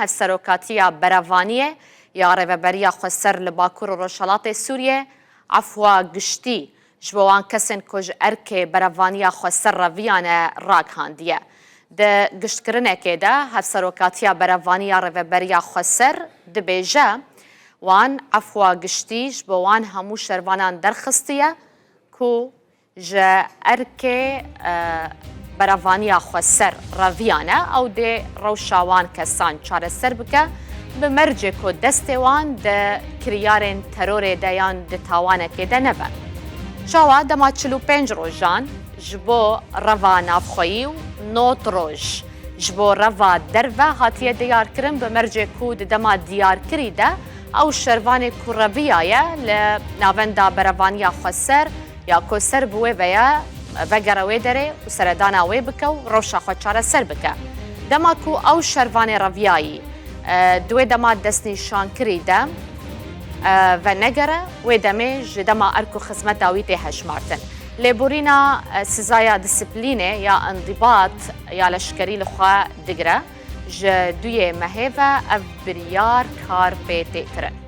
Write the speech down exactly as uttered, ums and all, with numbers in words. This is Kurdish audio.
Hevserokatiya Berevaniyê ya Rêveberiya Xweser li Bakur û Rojhelatê Sûriyê efwa giştî ji bo wan kesên ku ji erkê berevaniya xweser reviyane ragihandiye. Di giştkirinekê de Hevserokatiya Berevanî ya Rêveberiya Xweser dibêje, wan efwa giştî ji bo wan hemû şervanan derxistiye ku ji erkê, e, berevaniya xweser reviyane, ew dê rewşa wan kesan çareser bike, bi mercê ku destê wan di kiryarên terorê de yan di tawanekê de nebe. Çawa dema çil û pênc rojan ji bo reva navxweyî û nod roj ji bo reva derve hatiye diyarkirin, bi mercê ku di dema diyarkirî de ew şervanê ku reviyaye li navenda berevaniya xweser ya ku ser bi wê ve ye, vegere wê derê û seredana wê bike û rewşa xwe çareser bike. Dema ku ew şervanê reviyayî, e, di wê dema destnîşankirî de, e, venegere, wê demê ji dema erk û xizmeta wî tê hejmartin. Lêborîna, e, sizaya disiplînê ya îndibat ya leşkerî li xwe digire. Ji duyê mehê ve ev biryar kar pê tê kirin.